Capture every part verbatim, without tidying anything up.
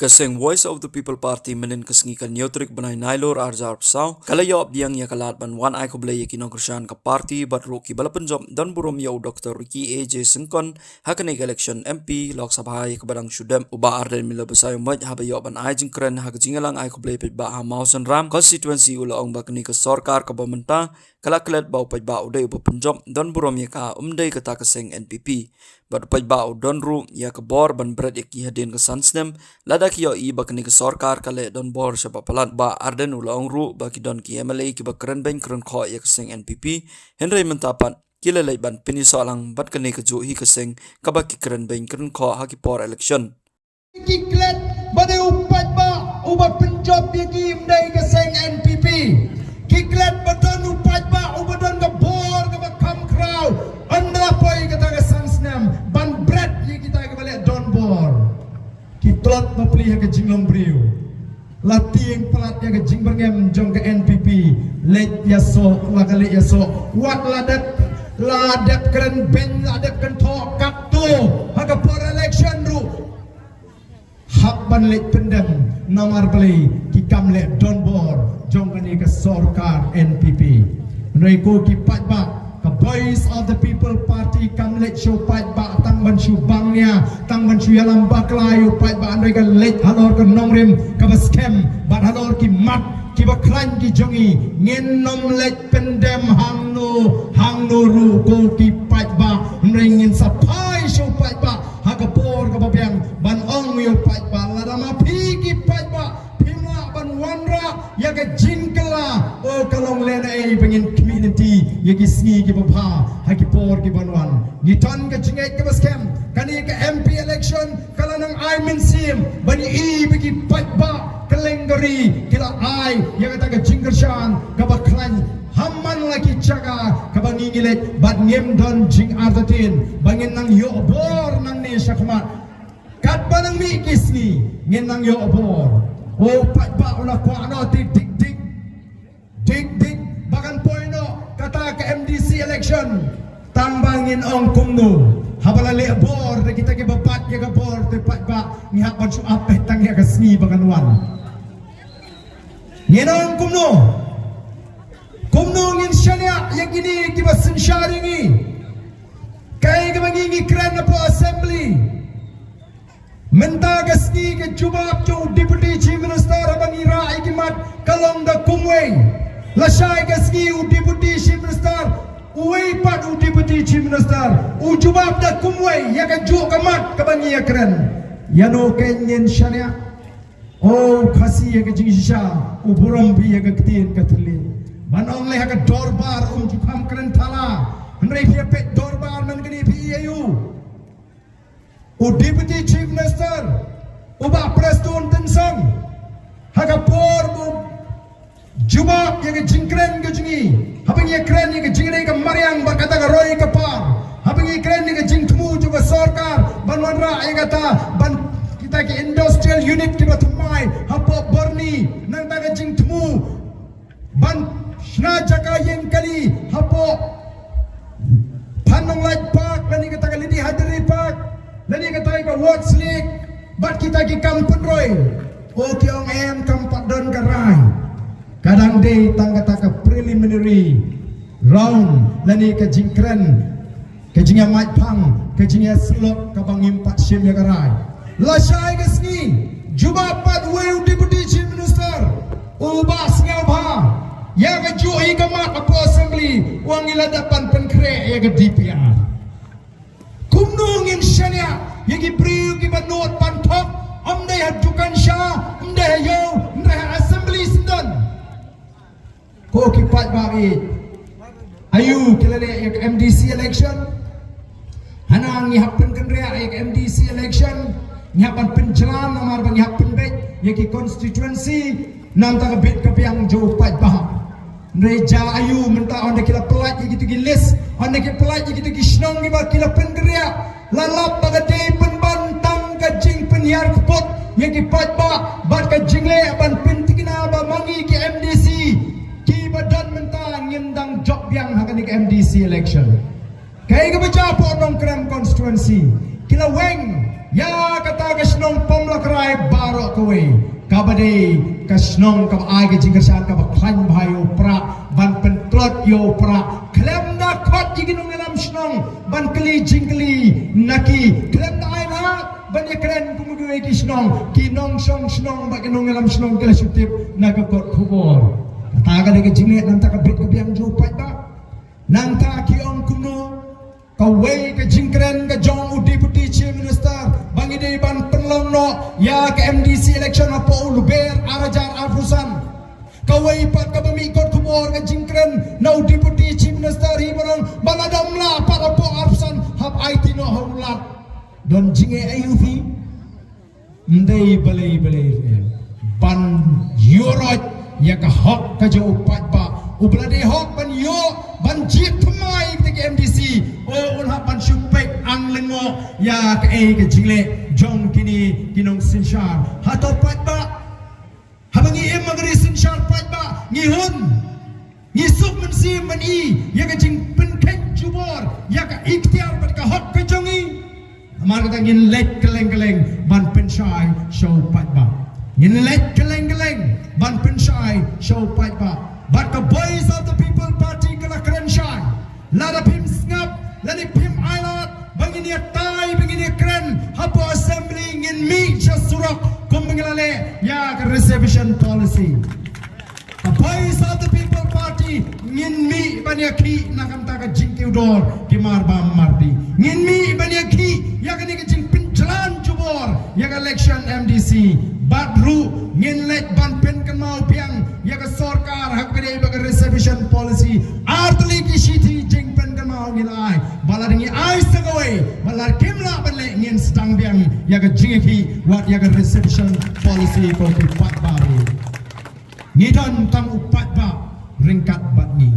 Ka seng Voice of the People Party mynhynnin ka sngi ka hynñiew tarik bnai Nailur arhajar arphew saw ka la ïoh biang ïa ka lad ban wan ai khublei ïa ki nongkyrshan ka party bad ruh kiba la pynjop don burom ïa u Doctor Ricky A J Syngkon ha kane ka election M P Lok Sabha ïa kaba dang shu dep. U Bah Ardent Miller Basaiawmoit haba ïoh ban ai jingkren ha ka jingïalang ai khublei paidbah ha Mawsynram constituency u la ong ba kane ka sorkar kaba mynta ka la klet ba u paidbah u dei uba pynjop, don burom ïa ka, um dei kata ka seng N P P. Bad u paidbah u don ruh ïa ka bor ban bret ïa ki hadien ka san snem lada ki ïohi ba kane ka sorkar ka leh donbor sha ba palat. Bah Ardent u la ong ruh ba ki don ki M L A kiba kren beiñ kren khoh ïa ka seng N P P, hynrei mynta pat ki la leit ban pynïasoh lang bad kane ka juh hi ka seng kaba ki kren beiñ kren khoh ha ki por election. Ki klet ba dei u paidbah uba pynjop ïa ki, ym dei ka seng N P P. Ki klet ba don u paidbah uba don ka bor kaba kham khraw, ynda la poi kata ka san snem, ban bret ïa kita kiba leh donbor. Ki tlot bapli ha ka jinglong briew. La tieng palat ïa ka jingbyrngem jong ka N P P. Leit ïasoh la ka leit ïasoh, wat la dep, la dep kren beiñ, la dep kynthoh katto ha ka por election ruh. Hap ban leit pyndem, namar balei? Ki kam leh donbor jong kane ka sorkar N P P. Hynrei ko ki paidbah, ka Voice of the People Party kam leit sha u paidbah tang ban shu bang nia, tang ban shu ïalam bakla ïa u paidbah, hynrei ka leit halor ka nongrim kaba skhem bad halor ki mat kiba khlaiñ ki jong ngi. Ngin nym leit pyndem hangno hangno ruh ko ki paidbah, hynrei ngin sa phai sha u paidbah ha ka por kaba biang ban ong ïa u paidbah, lada ma phi ki paidbah phim lah ban wanrah ïa ka jingkylla, o ka long lehnohei ba ngin khmih lynti ïa ki sngi kiba bha ha ki por kiban wan. Ngi don ka jingngeit kaba skhem kane ka M P election ka la nang ai mynsiem ban ïohi ba ki paidbah kylleng ka ri ki la ai ïa kata ka jingkyrshan kaba khlaiñ ha man la ki jaka kaba ngi ngi leit bad ngim don jingartatien ba ngin nang ïoh bor nangne shakhmat. Katba nang mih ki sngi ngin nang ïoh bor. O paidbah, u la kwah noh te dik dik. Dik dik ba kan poi noh kata ka M D C election. Tang ba ngin ong kumno, haba la leh bor da kita kiba bat ïa ka bor te paidbah, ngi hap ban shu ap eh tang ïa ka sngi ba kan wan. Ngin ong kumno, kumno ngin shaniah ïa kine kiba synshar ïa ngi. Kaei kaba ngi ngi kren hapoh assembly. Mynta ka sngi ka jubab jong u Deputy Chief Minister haba ngi rah ïa ki mat ka long da kumwei. Lashai ka sngi u Deputy Chief Minister, uwei pat u Deputy Chief Minister, u jubab da kumwei ïa ka juh ka mat kaba ngi ïa kren. Ïano kein ngin shaniah? O Khasi ïa ka jingshisha, u burom phi ïa ka ktien ka thylliej. Ban ong lei ha ka dorbar um ju kham kren thala. Hynrei phi ïa peit dorbar man kane phi ïa u. U Deputy Chief Minister, u Bah Prestone Tynsong, ha ka por ba u jubab ïa ka jingkren ka jong ngi, haba ngi ïa kren ïa ka jingïadei ka mariang bad kata ka roi ka par, haba ngi ïa kren ïa ka jingthmu jong ka sorkar ban wanrah ïa kata, ban kita ki industrial unit kiba thymmai hapoh Borni, nangta ka jingthmu ban shna jaka ïeng kali hapoh Phan Nonglait Park, lane kata ka Lady Hyderi Park, lane kata ka Wards Lake, bad kita ki kam pynroi. O ki ong em, kam pat don ka rai. Ka dang dei tang kata ka preliminary round, lane ka jingkren, ka jingïamait phang, ka jingïasyllok kaba ngim pat shim ïa ka rai. Lashai ka sngi, jubab pat uwei u Deputy Chief Minister, u Bah Sniawbha, ïa ka juh hi ka mat hapoh assembly, u ong ngi la dep ban pynkhreh ïa ka D P R. Kumno ngin shaniah ïa ki briew kiba nud ban thok, ym dei ha dukan sha, ym dei ha ïew, ym dei ha assembly syndon. Ko ki paidbah, ïeit, aïu ki la leh ïa ka M D C election? Hana ngi hap pynkynriah ïa ka M D C election, ngi hap ban pynjlan namar ba ngi hap pynbeit ïa ki constituency, namar ka bit ka biang jong u paidbah. Hynrei jia aïu mynta, ynda ki la pyllait ïa kito ki list, ynda ki pyllait ïa kito ki shnong kiba ki la pynkynriah, la lap ba ka dei pynban tang ka jingpynhiar kput ïa ki paidbah bad ka jingleh ban pynthikna ba ma ngi ki M D C kiba don mynta ngim dang jop biang ha kane ka M D C election. Kaei kaba jia hapoh Nongkrem constituency, ki la weng ïa kata ka shnong Pom Lakrai baroh kawei, kaba dei ka shnong kaba ai ka jingkyrshan kaba khlaiñ bha ïa u Prah, ban pyntlot ïa u Prah. Khlem da khot ïa ki nongïalam shnong ban kylli jingkylli na ki, khlem da ai lad ban ïakren kum kiwei ki shnong, ki nongshong shnong bad ki nongïalam shnong ki la shu tip na ka kot khubor. Kata ka dei ka jingleh nangta ka bit ka biang jong u paidbah. Nangta ki ong kumno? Kawei ka jingkren ka jong u Deputy Chief Minister ba ngi dei ban pynlong noh ïa ka M D C election hapoh u Lber ar hajar arphew san. Kawei pat kaba mih kot khubor ka jingkren na u Deputy Chief Minister hi ba ong ba lada ym lah pat hapoh arphew san, hap aiti noh ha u Lat. Don jingeh aïu phi? Ym dei balei balei ruh em. Ban ïuhroit ïa ka hok ka jong u paidbah, uba la dei hok ban ïoh ban jied thymmai ïa kita ki M D C. O, un hap ban shu peit ang lyngngoh ïa kaei ka jingleh jong kine ki nongsynshar. Hato paidbah, haba ngi im ha ka ri synshar paidbah, ngi hun, ngi suk mynsiem ban i ïa ka jingpynkheiñ jubor ïa ka iktiar bad ka hok ka jong ngi? Namar kata ngin leit kylleng kylleng ban pynshai sha u paidbah. Ngin leit kylleng kylleng ban pynshai sha u paidbah. Bad ka Voice of the People Party ka la kren shai. Lada phim sngap, lada phim ai lad ba ngin ïatai, ba ngin ïakren hapoh Assembly, ngin mih sha surok kumba ngi la leh ïa ka reservation policy. Ka Voice of the People Party ngin mih ban ïakhih na ka bynta ka jingkiew dor ki marbam mardi. Ngin mih ban ïakhih ïa kane ka jingpynjlan jubor ïa ka election M D C. Bad ruh ngin leit ban pynkynmaw biang ïa ka sorkar ha kaba ïadei bad ka reservation policy. Ar tylli ki shithi jingpynkynmaw ngi la ai. Ba lada ngi ai sa kawei, ba lada kim lah ban leh, ngin sdang biang ïa ka jingïakhih wat ïa ka reservation policy, ko ki paidbah. Ngi don tang u paidbah ryngkat bad ngi.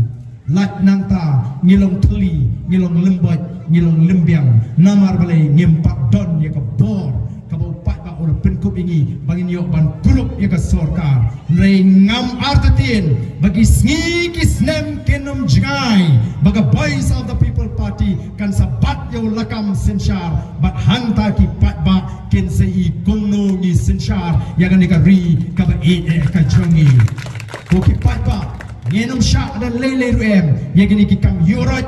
Lait nangta ngi long thylli, ngi long lymboit, ngi long lymbiang. Namar balei? Ngim pat don ïa ka bor kaba u paidbah u la pynkup ïa ngi ba ngin ïoh ban kurup ïa ka sorkar. Hynrei ngam artatien ba ki sngi ki snem kin ym jngai ba ka Voice of the People Party kan sa bat ïa u lakam synshar, bad hangta ki paidbah kin sa i kumno ngi synshar ïa kane ka ri kaba ïeit eh ka jong ngi. Ko ki paidbah, ngin ym shah da lei lei ruh em ïa kine ki kam ïuhroit.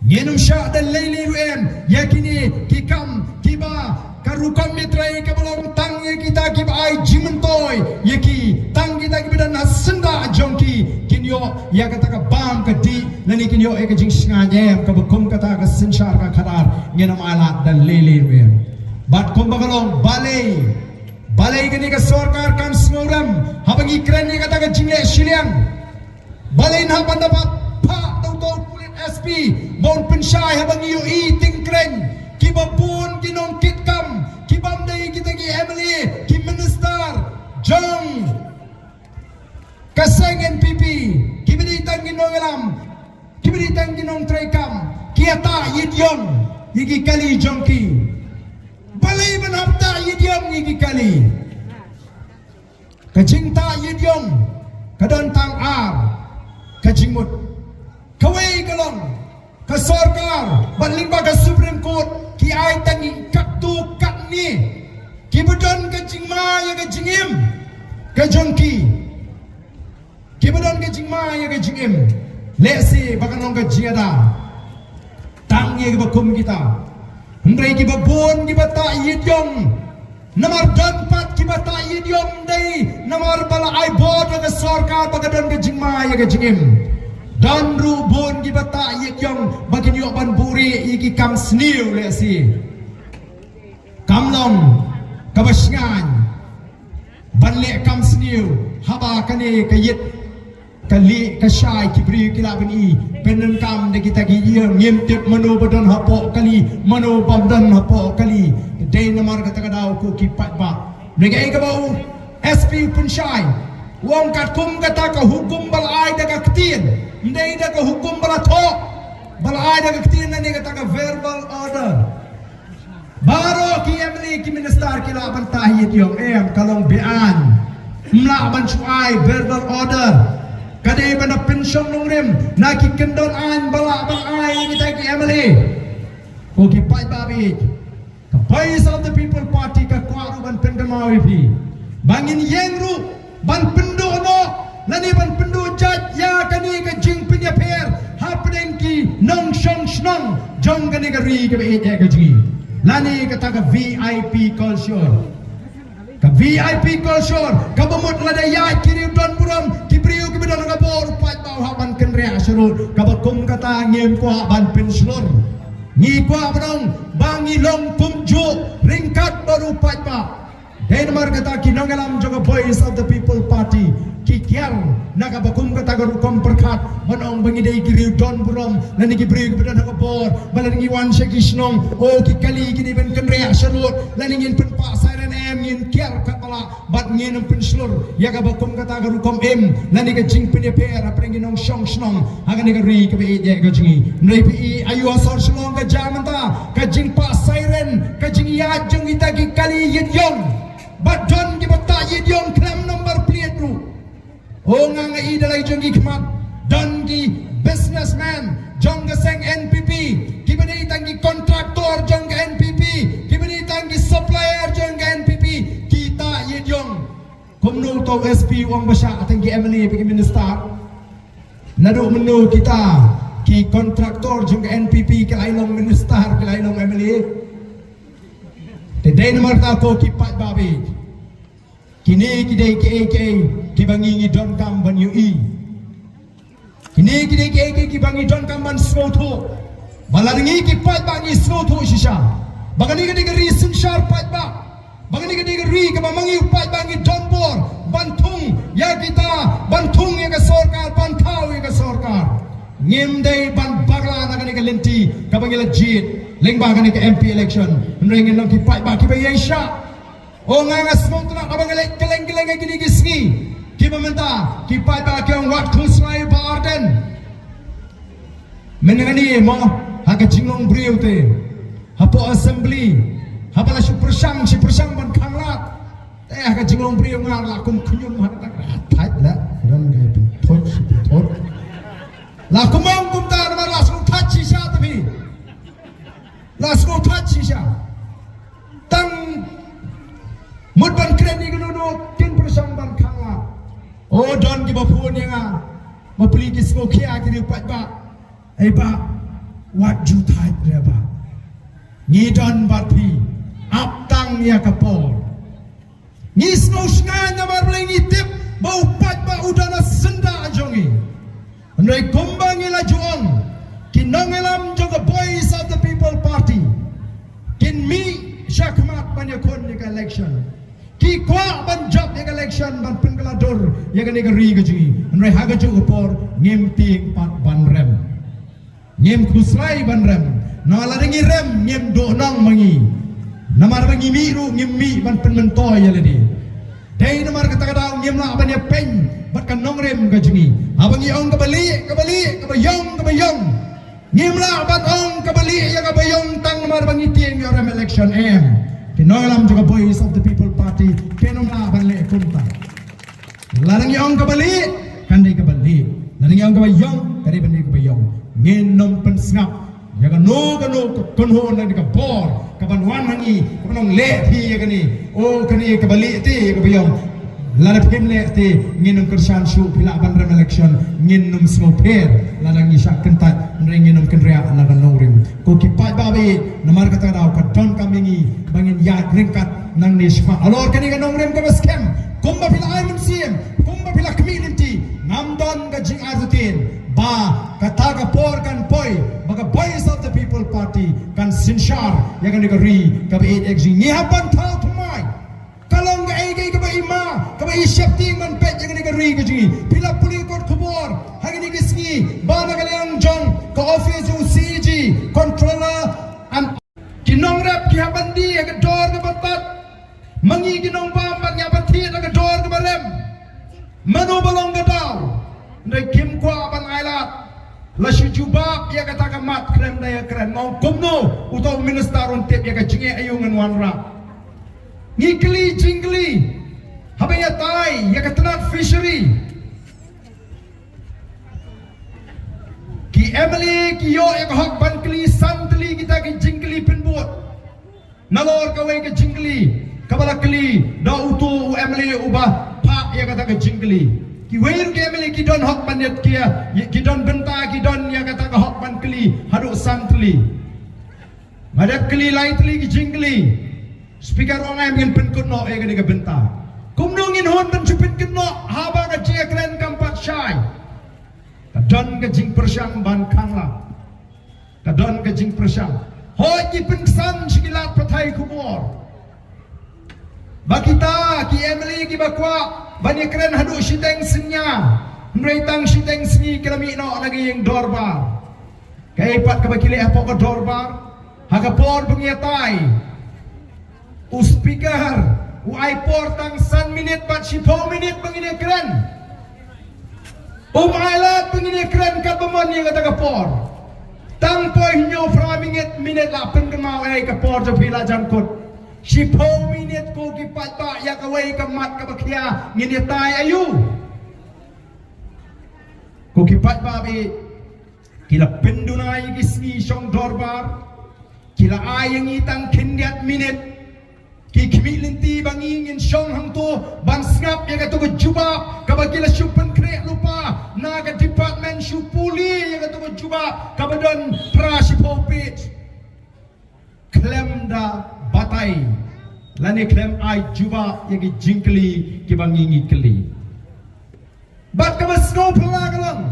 Ngin ym shah da lei lei ruh em ïa kine ki kam kiba ka rukom ïatrei kaba long tang ïa kita kiba ai jingmyntoi ïa ki, tang kita kiba don ha syndah jong ki kin ïoh ïa kata ka bam ka dih, lane kin ïoh ïa ka jingshngaiñ em, kaba kum kata ka synshar ka khadar. Ngin ym ai lad da lei lei ruh em. Bad kumba ka long, balei, balei kane ka sorkar kan sngewrem haba ngi kren ïa kata ka jingleh shiliang? Balei ngi hap ban da phah da uto u pulit S P ban pynshai haba ngi ïohi tyngkreiñ kiba bun ki nongkitkam, kibym dei kita ki M L A, ki minister jong ka seng N P P, kiba dei tang ki nongïalam, kiba dei tang ki nongtreikam, ki ïatah ïit ïong ïa ki kali jong ki? Balei ban hap tah ïit ïong ïa ki kali? Ka jingtah ïit ïong ka don tang ar ka jingmut. Kawei ka long, ka sorkar bad lyngba ka Supreme Court ki ai tang katto katne kiba don ka jingma ïa ka jingim ka jong ki. Kiba don ka jingma ïa ka jingim. Lehse ba kan long ka jingada tang ïa kiba kum kita. Hynrei kiba bun kiba tah ïit ïong, namar don pat kiba tah ïit ïong dei namar ba la ai bor da ka sorkar ba ka don ka jingma ïa ka jingim. Don ruh bun kiba tah ïit ïong ba kin ïoh ban buhrieh ïa ki kam sniew lehse. Kam long kaba shngaiñ ban leh kam sniew haba kane ka ïit ka lieh ka shai ki briew ki lah ban i pyndonkam da kita ki ïa, ngim tip mano ba don hapoh kali, mano bym don hapoh kali. Dei namar kata ka daw ko ki paidbah. Ngi ka ïa kaba u S P u pynshai, u ong katkum kata ka hukum ba la ai da ka ktien, ym dei da ka hukum ba la thoh, ba la ai da ka ktien, lane kata ka verbal order. Baroh ki M L A ki minister ki lah ban tah ïit ïong, em, ka long be-aiñ. Ym lah ban shu ai verbal order. Ka dei ban da pynshong nongrim na ki kyndon aiñ ba lah ban ai ïa kita ki M L A. Ko ki paidbah ba ïeit, ka Voice of the People Party ka kwah ruh ban pynkynmaw ïa phi. Ba ngin ïeng ruh ban pynduh noh lane ban pynduh jait ïa kane ka jingpynïapher hapdeng ki nongshong shnong jong kane ka ri kaba ïeit ïa ka jong ngi. Lane kata ka V I P culture. Ka V I P culture kaba mut lada ïaid ki riew don burom, ki briew kiba don ha ka bor, u paidbah u hap ban kynriah sharud. Kaba kum kata ngim kwah ban pynshlur. Ngi kwah ban ong ba ngi long kumjuh ryngkat bad u paidbah. Dei namar kata ki nongïalam jong ka Voice of the People Party ki kiar na kaba kum kata ka rukom pyrkhat ban ong ba ngi dei ki riew don burom lane ki briew kiba don ha ka bor, ba lada ngi wan sha ki shnong, o ki kali kin ïa ban kynriah sharud lane ngin pynpah siren em, ngin kiar katba lah bad ngin ym pynshlur ïa kaba kum kata ka rukom im lane ka jingpynïapher hapdeng ki nongshong shnong ha kane ka ri kaba ïeit ïa ka jong ngi. Hynrei phi i, aïu ha sor Shillong ka jia mynta ka jingpah siren, ka jingïaid jong kita ki kali ïit ïong. Bad don kiba tah ïit ïong khlem number plate ruh. O nga nga i da la ki jong ki khmat, don ki businessman jong ka seng N P P, kiba dei tang ki contractor jong ka N P P, kiba dei tang ki supplier jong ka N P P, ki tah ïit ïong. Kumno uto u S P u ong ba shah tang ki M L A bad ki minister? Naduh mynno kita ki contractor jong ka N P P ki la ïa long minister, ki la ïa long M L A? Te dei namar kata ko ki paidbah, kine ki dei kiei kiei kiba ngi ngi donkam ban ïohi. Kine ki dei kiei kiei kiba ngi donkam ban sngewthuh. Ba lada ngi ki paidbah ngi sngewthuh shisha ba kane ka dei ka ri synshar paidbah, ba kane ka dei ka ri kaba ma ngi u paidbah ngi don bor ban thung ïa kita, ban thung ïa ka sorkar, ban thaw ïa ka sorkar, ngim dei ban bakla na kane ka lynti kaba ngi la jied lyngba kane ka M P election. Hynrei ngin long ki paidbah kiba ïaishah. O nga nga sngewtynnat haba nga leit kylleng kylleng ha kine ki sngi kiba mynta ki paidbah ki ong wat khuslai Bah Ardent. Mynne nga ong mo, ha ka jinglong briew te, hapoh assembly, haba la shu pyrshang, shu pyrshang ban khanglad. Te ha ka jinglong briew nga la kum khñium ha ka tak, ah, thait la, ran ngai pynthut, shu pynthut. La kum ong kumta namar la sngewthait shisha te phi. La sngewthait shisha. Tang mut ban kren ïa kano kano kin pyrshang ban khanglad. O don kiba phone ïa nga, ma pli ki sngewkhia ki riew paidbah. Ei bah, wat ju thait re bah. Ngi don bad phi, ap tang ïa ka por. Ngi sngew shngaiñ namar balei ngi tip ba u paidbah u don ha syndah jong ngi. Hynrei kumba ngi la ju ong, ki nongïalam jong ka Voice of the People Party kin mih shakhmat ban ïakhun ïa ka election. Ki kwah ban jop ïa ka election ban pynkylla dur ïa kane ka ri ka jong ngi. Hynrei ha kajuh ka por ngim tieng pat ban rem. Ngim khuslai ban rem. Namar lada ngi rem ngim duh nong ma ngi. Namar ba ngi mih ruh ngim mih ban pynmyntoi ïa lade. Dei namar kata ka daw ngim lah ban ïapeiñ bad ka nongrim ka jong ngi. Haba ngi ong kaba lieh, kaba lieh, kaba ïong, kaba ïong. Ngim lah ban ong kaba lieh ïa kaba ïong tang namar ba ngi tieng ïoh rem election em. Ki nongïalam jong ka Voice of the People Party kin ym lah ban leh kumta. Lada ngi ong kaba lieh, kan dei kaba lieh. Lada ngi ong kaba ïong, kan dei ban dei kaba ïong. Ngin ym pynsngap ïa kano kano ka kynhun ne ka bor kaban wan ha ngi, kaban ong leh phi ïa kane. O kane kaba lieh te ïa kaba ïong. Lada phim leh te ngin ym kyrshan shuh, phi lah ban rem election, ngin ym sngewpher. Lada ngi shah kyntait, hynrei ngin ym kynriah na ka nongrim. Ko ki paidbah ba ïeit, namar kata ka daw ka donkam ïa ngi ba ngin ïaid ryngkat nangne shakhmat halor kane ka nongrim kaba skhem. Kumba phi la ai mynsiem, kumba phi la khmih lynti, ngam don ka jingartatien ba kata ka por kan poi ba ka Voice of the People Party kan synshar ïa kane ka ri kaba ïeit ïa ka jong ngi. Ngi hap ban thaw thymmai. Ka long kaei kaei kaba i ma, kaba i sheptieng ban peit ïa kane ka ri ka jong ngi. Phi la pule kot khubor ha kine ki sngi ba na ka liang jong ka office jong C A G, Controller and ki nongrep ki hap ban die ha ka dor kaba tad. Ma ngi ki nongbam bad ngi hap ban thied ha ka dor kaba rem. Mano ba long ka daw? Hynrei kim kwah ban ailad. La shu jubab ïa kata ka mat khlem da ïakren. Nga ong kumno uto u minister un tip ïa ka jingeh, aïu ngan wanrah. Ngi kylli jingkylli haba ïatai ïa ka tnat fishery. Ki M L A ki ïoh ïa ka hok ban kylli san tylli kita ki jingkylli pynbud. Nalor kawei ka jingkylli, Kaba la kylli da uto u MLA uba phah ïa kata ka jingkylli. Kiwei ruh ki MLA ki don hok ban ïa ki, ki don bynta, ki don ïa kata ka hok ban kylli haduh san tylli. Nga dep kylli lai tylli ki jingkylli. Speaker ong ai ngin pynkut noh ïa kane ka bynta. Kumno ngin hun ban shu pynkut noh haba ka jingïakren kam pat shai. Ka don ka jingpyrshang ban khang la. Ka don ka jingpyrshang. Hooid ki pynksan sha ki lad pathai khubor. Ba kita ki MLA kiba kwah ban ïakren haduh shiteng synñia. Hynrei tang shiteng sngi ki la mih noh na ka ïing dorbar. Kaei pat kaba ki leh hapoh ka dorbar? Ha ka por ba ngi ïatai, u speaker u ai por tang san minit bad shiphew minit ba ngin ïakren. Um ai lad ba ngin ïakren katba mon ïa kata ka por. Tang poi hynñiew phra minit, minit la pynkynmaw, ei, ka por jong phi la jan kut. Shiphew minit, ko ki paidbah, ïa kawei ka mat kaba khia ngin ïatai aïu? Ko ki paidbah, bad ki la pynduna ïa ki sngi shong dorbar. Ki la ai ïa ngi tang khyndiat minit. Ki khmih lynti ba ngi ngin shong hangto ban sngap ïa kato ka jubab kaba ki la shu pynkhreh lypa na ka department, shu pule ïa kato ka jubab kaba don phra shiphew page. Khlem da batai lane khlem ai jubab ïa ki jingkylli kiba ngi ngi kylli. Bad kaba sngewphylla ka long,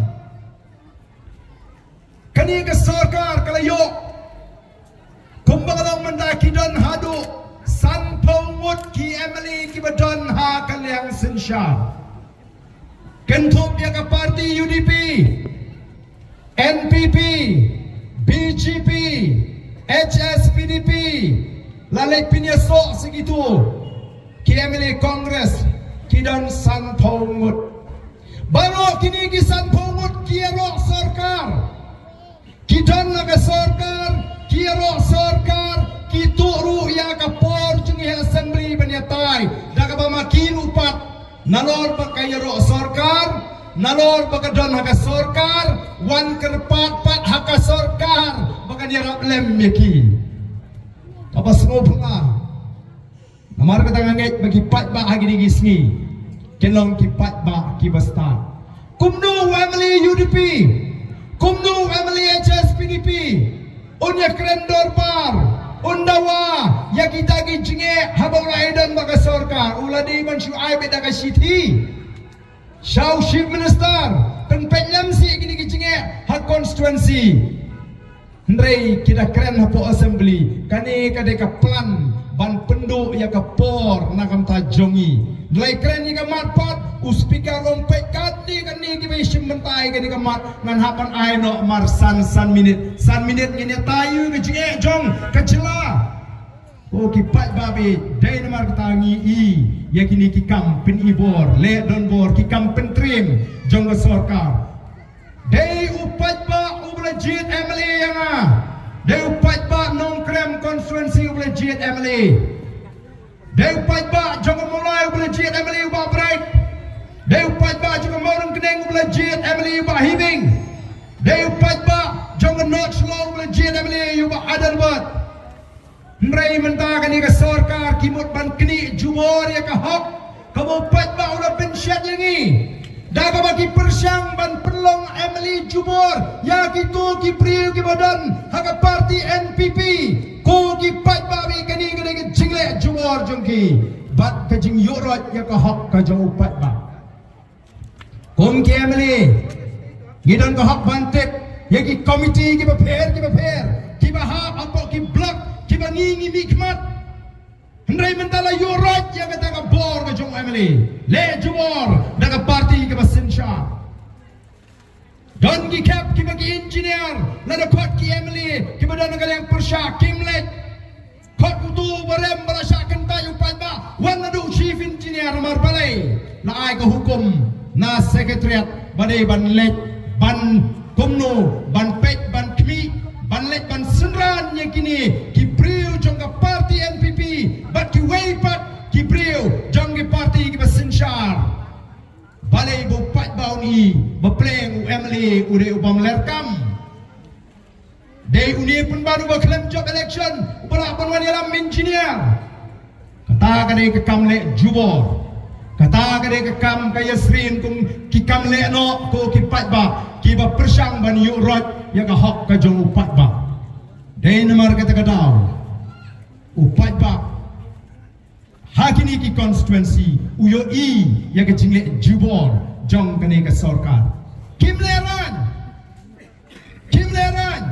kane ka sorkar ka la ïoh, kumba ka long mynta, ki don haduh sanphew ngut ki MLA kiba don ha ka liang synshar. Kynthup ïa ka party UDP, NPP, BJP, HSPDP, la leit pynïasoh sa kito ki MLA Congress, ki don sanphew ngut. Baroh kine ki sanphew ngut ki ïaroh sorkar. Ki don ha ka sorkar, ki ïaroh sorkar, ki tuh ruh ïa ka por jong ki ha assembly ban ïatai. Da kaba ma ki ruh pat, nalor ba ka ïaroh sorkar, nalor ba ka don ha ka sorkar, wan kyrpad pat ha ka sorkar ba kan ïarap lem ïa ki. Kaba sngewphylla. Namar kata nga ngeit ba ki paidbah ha kine ki sngi kin long ki paidbah kiba stad. Kumno u MLA UDP, kumno u MLA HSPDP un ïakren dorbar, un dawa ïa kita ki jingeh haba u la ïadon bad ka sorkar, u la dei ban shu ai beit da ka shithi sha u Chief Minister, pynpeit lem seh kine ki jingeh ha constituency. Hynrei ki da kren hapoh assembly, kane ka dei ka plan ban pynduh ïa ka por na ka bynta jong ngi. Hynrei kren ïa ka mat pat, u speaker um peit katne katne kiba ïashim bynta ïa kane ka mat, ngan hap ban ai noh mar san, san minit. San minit ngin ïatai ïa ka jingeh jong ka jylla. Ko ki paidbah, bad dei namar kata ngi i ïa kine ki kam pynibor, leh donbor, ki kam pyntriem jong ka sorkar. Dei u paidbah uba la jied MLA ïa nga. Dei u paidbah Nongkrem constituency uba la jied MLA. Dei u paidbah jong ka Mawlai uba la jied MLA u Bah Bright. Dei u paidbah jong ka Mawryngkneng uba la jied MLA u Bah Hibing. Dei u paidbah jong ka North Shillong uba la jied MLA u Bah Adelbert. Hynrei mynta kane ka sorkar ki mut ban knieh jubor ïa ka hok kaba u paidbah u la pynshet ïa ngi. Da kaba ki pyrshang ban pynlong MLA jubor ïa kito ki briew kiba don ha ka party NPP. Ko ki paidbah, bad kane ka dei ka jingleh jubor jong ki bad ka jingïuhroit ïa ka hok ka jong u paidbah. Kum ki MLA, ngi don ka hok ban tip ïa ki komiti kiba pher kiba pher kiba hap hapoh ki block kiba ngi ngi mihkhmat. Hynrei mynta la ïuhroit ïa kata ka bor ka jong u MLA. Leh jubor da ka party kaba synshar. Don ki khep kiba ki engineer lada khot ki MLA kiba don ha ka liang pyrshah kim leit. Khot uto uba rem ba la shah kyntait u paidbah, wan naduh u chief engineer, namar balei? La ai ka hukum na secretariat ba dei ban leit ban kumno, ban peit, ban khmih, ban leit ban synran ïa kine ki briew jong ka party NPP bad kiwei pat ki briew jong ki party kiba synshar. Balei ba u paidbah un i ba pleng u MLA u dei u bym leh kam? Dei une pynban uba khlem jop election uba lah ban wan ïalam engineer. Ka Kata ka dei ka kam leh jubor. Kata ka dei ka kam ka ïasyriem kum ki kam leh noh ko ki paidbah kiba pyrshang ban ïuh roi ïa ka hok ka jong u paidbah. Dei namar kata ka daw u paidbah ha kine ki constituency u ïohi ïa ka jingleh jubor jong kane ka sorkar. Kim leh rang. Kim leh rang.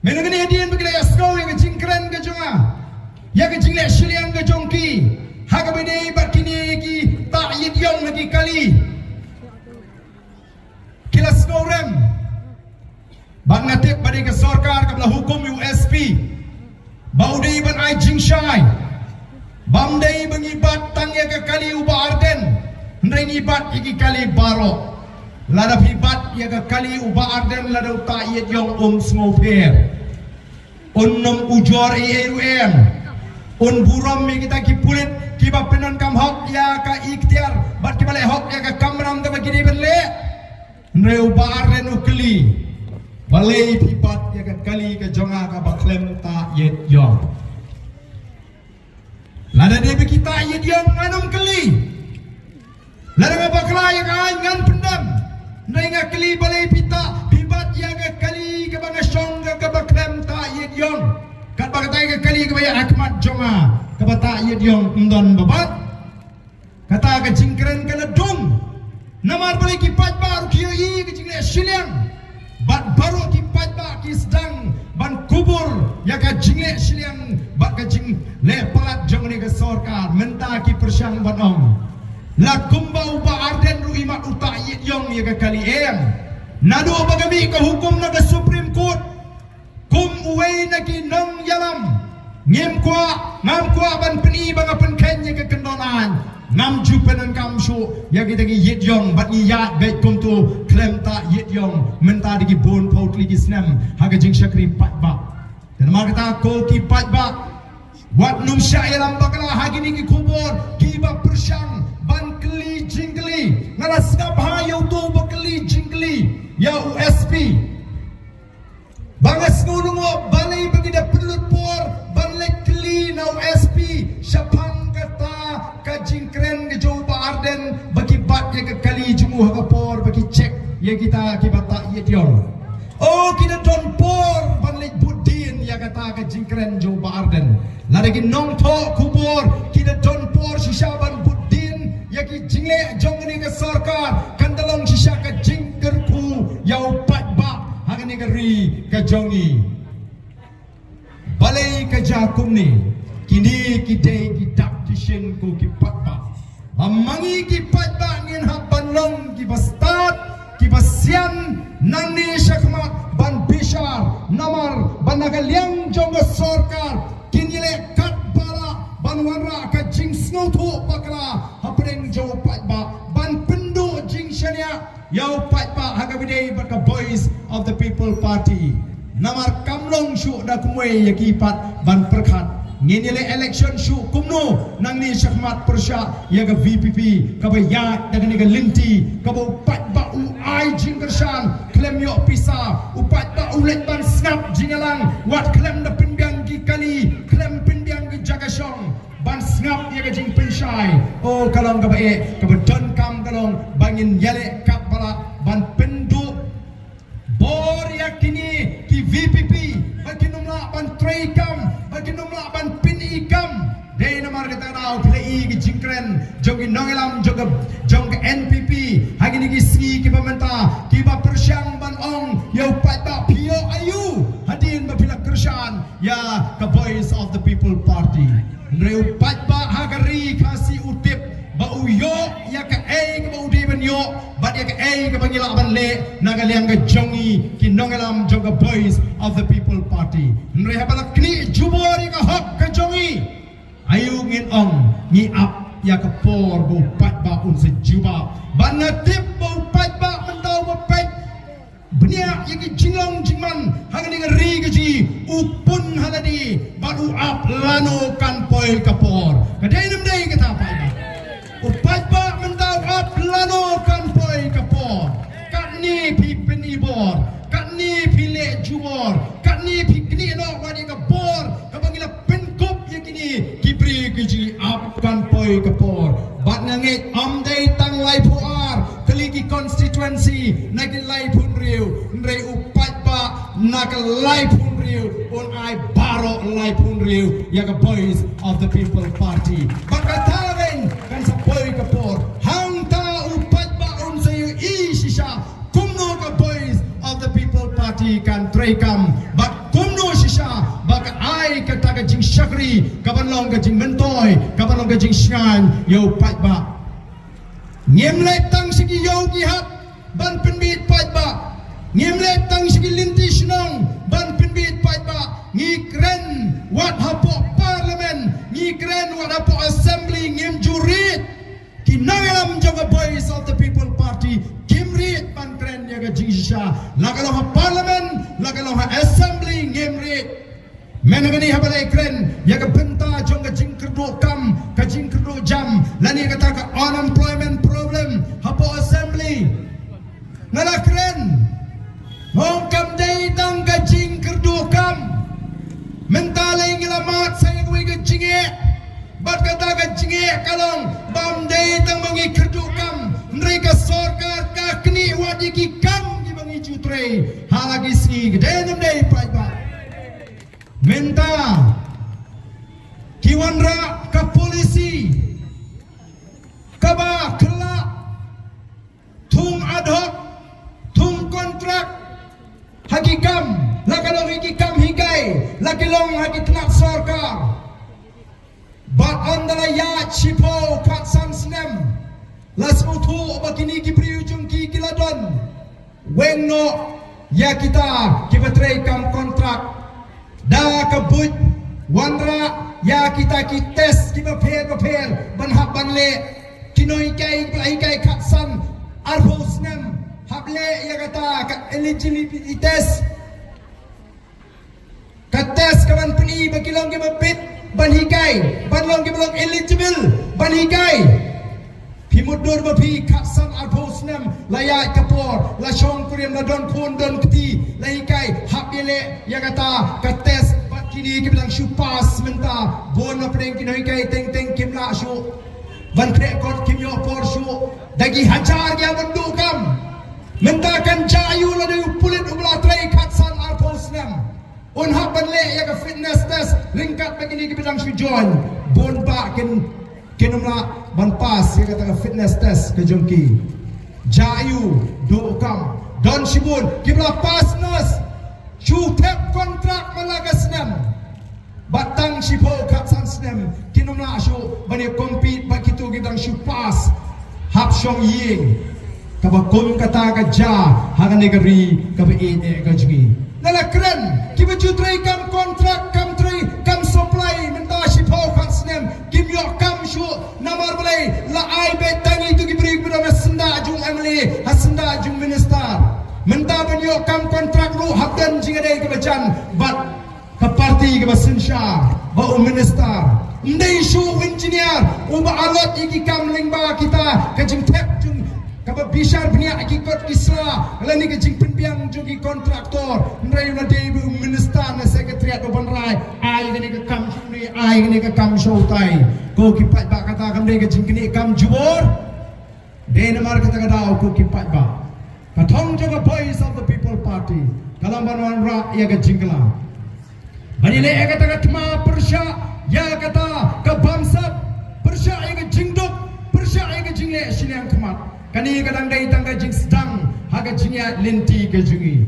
Mynta kane hadien ba ki la ïa sngew ïa ka jingkren ka jong nga, ïa ka jingleh shiliang ka jong ki ha kaba ïadei bad kine ki tah ïit ïong na ki kali. Ki la sngewrem. Bad nga tip ba dei ka sorkar kaba la hukum ïa u S P ba u dei ban ai jingshai. Bym dei ba ngi bat tang ïa ka kali u Bah Ardent, hynrei ngi bat ïa ki kali baroh. Lada phi bat ïa ka kali u Bah Ardent, lada u tah ïit ïong um sngewpher, un nym ujor ei ei ruh em. Un burom ïa kita ki pulit kiba pyndonkam hok ïa ka iktiar bad kiba leh hok ïa ka kamram kaba ki dei ban leh. Hynrei u Bah Ardent u kylli, balei phi bat ïa ka kali ka jong nga kaba khlem tah ïit ïong? Lada dei ba ki tah ïit ïong ngan ym kylli. Lada nga bakla ïa ka aiñ ngan pyndem. Hynrei nga kylli balei phi tah, phi bat ïa ka kali kaba nga shong ka kaba khlem tah ïit ïong. Katba kata ka kali kaba ïa ha khmat jong nga kaba tah ïit ïong, ym don ba bat. Kata ka jingkren ka la dung. Namar balei ki paidbah ruh ki ïohi ka jingleh shiliang. Bad baroh ki paidbah ki sdang ban kubur ïa ka jingleh shiliang bad ka jingleh palat jong kane ka sorkar. Mynta ki pyrshang ban ong la kumba u Bah Ardent ruh imat u tah ïit ïong ïa ka kali, em. Naduh ba ka mih ka hukum na ka Supreme Court, kum uwei na ki nongïalam, ngim kwah, ngam kwah ban pyni ba nga pynkheiñ ïa ka kyndon aiñ. Ngam ju pyndonkam shuh ïa kita ki ïit ïong bad ngi ïaid beit kumto khlem tah ïit ïong mynta da ki bun phew tylli ki snem ha ka jingshakri paidbah. Te namar kata ko ki paidbah, wat nym shah ïalam bakla ha kine ki khubor kiba pyrshang ban kylli jingkylli. Nga la sngap ha ïa uto ba kylli jingkylli ïa u S P. Ba nga sngew lyngngoh balei ba ki da pynlut por ban leit kylli na u S P shaphang kata ka jingkren ka jong u Bah Ardent ba ki bat ïa ka kali jong u ha ka por ba ki check ïa kita kiba tah ïit ïong. O, ki da don por ban leit bud dien ïa kata ka jingkren jong u Bah Ardent. Lada ki nongthoh khubor ki da don por shisha ban bud dien ïa ki jingleh jong kane ka sorkar, kan da long shisha ka jingkyrkhu ïa u paidbah ha kane ka ri ka jong ngi. Balei ka jia kumne? Kine ki dei ki dak ki shin ko ki paidbah. Ba ma ngi ki paidbah ngin hap ban long kiba stad, kiba sian nangne shakhmat ban bishar, namar ba na ka liang jong ka sorkar kin ïaleh katba lah ban wanrah ka jingsngewthuh bakla hapdeng jong u paidbah ban pynduh jingshaniah ïa u paidbah ha kaba ïadei bad ka Voice of the People Party. Namar kam long shuh da kumwei ïa ki pat ban pyrkhat ngin ïaleh election shuh kumno nangne shakhmat pyrshah ïa ka V P P kaba ïaid da kane ka lynti kaba u paidbah u ai jingkyrshan khlem ïoh pisa, u paidbah u leit ban sngap jingïalang wat khlem da pynbiang ki kali, khlem pynbiang ki jaka shong ban sngap ïa ka jingpynshai. O, ka long kaba eh, kaba donkam ka long ba ngin ïaleh katba lah ban pynduh bor ïa kine ki V P P ba kin ym lah ban trei kam, ba kin ym lah ban pyni kam. Dei namar kata ka daw phi la i ka jingkren jong ki nongïalam jong ka, jong ka N P P ha kine ki sngi kiba mynta kiba pyrshang ban ong ïa u paidbah phi ïoh aïu hadien ba phi la kyrshan ïa ka Voice of the People Party. Hynrei u paidbah ha ka ri Khasi u tip ba u ïoh ïa kaei kaba u dei ban ïoh bad ïa kaei kaba ngi lah ban leh na ka liang ka jong ngi ki nongïalam jong ka Voice of the People Party. Hynrei haba la knieh jubor ïa ka hok ka jong ngi, aïu ngin ong ngi ap ïa ka por ba u paidbah un sa jubab. Bad nga tip ba u paidbah mynta uba peit bniah ïa ki jinglong jingman ha kane ka ri ka jong ngi u pun ha lade bad u ap lano kan poi ka por. Ka dei ne ym dei kata paidbah? U paidbah mynta u ap lano kan poi ka por. Katne phi pyni bor, katne phi leh jubor, katne phi knieh noh wat ïa ka bor kaba ngi la pynkup ïa kine ki briew ki jong ngi. Ym dei tang laiphew ar tylli ki constituency na ki laiphew hynriew, hynrei u paidbah na ka laiphew hynriew un ai baroh laiphew hynriew ïa ka Voice of the People Party. Bad kata ruh kan sa poi ka por hangta u paidbah un sa ïohi shisha kumno ka Voice of the People Party kan treikam bad kumno shisha ba ka ai kata ka jingshakri ka ban long ka jingmyntoi, ka ban long ka jingshngaiñ ïa u paidbah. Ngim leit tang sha ki ïew ki hat ban pynbit paidbah. Ngim leit tang sha ki lynti shnong ban pynbit paidbah. Ngi kren wat hapoh parliament, ngi kren wat hapoh assembly, ngim ju rieh. Ki nongïalam jong ka Voice of the People Party kim rieh ban kren ïa ka jingshisha, la ka long ha parliament, la ka long ha assembly, ngim rieh. Mynta kane haba la kren ïa ka bynta jong ka jingkyrduh kam, ka jingkyrduh jam, lane kata ka unemployment problem hapoh assembly, nga la kren. Hooid, kam dei tang ka jingkyrduh kam. Mynta la ngi la mad sa ïa kawei ka jingeh. Bad kata ka jingeh ka long ba ym dei tang ba ngi kyrduh kam, hynrei ka sorkar ka knieh wat ïa ki kam kiba ngi ju trei ha la ki sngi, ka dei ne ym dei, paidbah? Mynta ki wanrah ka policy kaba kylla thung ad hoc, thung kontrak ha ki kam, la ka long ha ki kam hikai, la ki long ha ki tnat sorkar. Bad ynda la ïaid shiphew khatsan snem, la sngewthuh ba kine ki briew jong ki ki la don weng noh ïa kita kiba trei kam kontrak. Da ka buit wanrah ïa kita ki test kiba pher ba pher ban hap ban leh. Ki nonghikai ba la hikai khatsan arphew snem hap leh ïa kata ka eligibility test. Ka test ka ban pyni ba ki long kiba fit ban hikai, ban long kiba long eligible ban hikai. Phi mutdur ba phi khatsan arphew snem la ïaid ka por, la shong kurim, la don khun don kti, la hikai, hap ïaleh ïa kata ka test, bad kine kiba dang shu pass mynta, bun na pdeng ki nonghikai teng teng kim lah shuh ban khreh kot, kim ïoh por shuh. Da ki hajar ki ïa ban duh kam. Mynta kan jia aiu lada u pulit uba la trei khatsan arphew snem un hap ban leh ïa ka fitness test ryngkat bad kine kiba dang shu join? Bun bah kin, kin ym lah ban pass ïa kata ka fitness test ka jong ki. Jia aiu duh kam? Don shibun kiba la pass nurse, shu thep kontrak man la ka snem. Bad tang shiphew khatsan snem kin ym lah shuh ban ïa compete bad kito kiba dang shu pass, hap shong ïing. Kaba kum kata ka jia ha kane ka ri kaba ïeit eh ka jong ngi. Nga la kren, kiba ju trei kam kontrak, kam trei kam supply, mynta shiphew khat snem kim ïoh kam shuh. Namar balei? La ai beit tang ïa kito ki briew kiba don ha syndah jong MLA, ha syndah jong minister. Mynta ban ïoh kam kontrak ruh hap don jingïadei kaba jan bad ka parti kaba synshar, bad u minister. Ym dei shuh u engineer uba allot ïa ki kam lyngba kita ka jingthep jong kaba bishar bniah ïa ki kot ki sla lane ka jingpynbiang jong ki kontraktor. Hynrei u la dei beit u minister na secretariat uban rai, ai kane ka kam sha une, ai kane ka kam sha utai. Ko ki paidbah, kata kam dei ka jingknieh kam jubor. Dei namar kata ka daw, ko ki paidbah, ka thong jong ka Voice of the People Party ka long ban wanrah ïa ka jingkylla, ban ïaleh ïa kata ka thma pyrshah ïa kata ka bamsap, pyrshah ïa ka jingduk, pyrshah ïa ka jingleh shiliang khmat. Kane ka dang dei tang ka jingsdang ha ka jingïaid lynti ka jong ngi.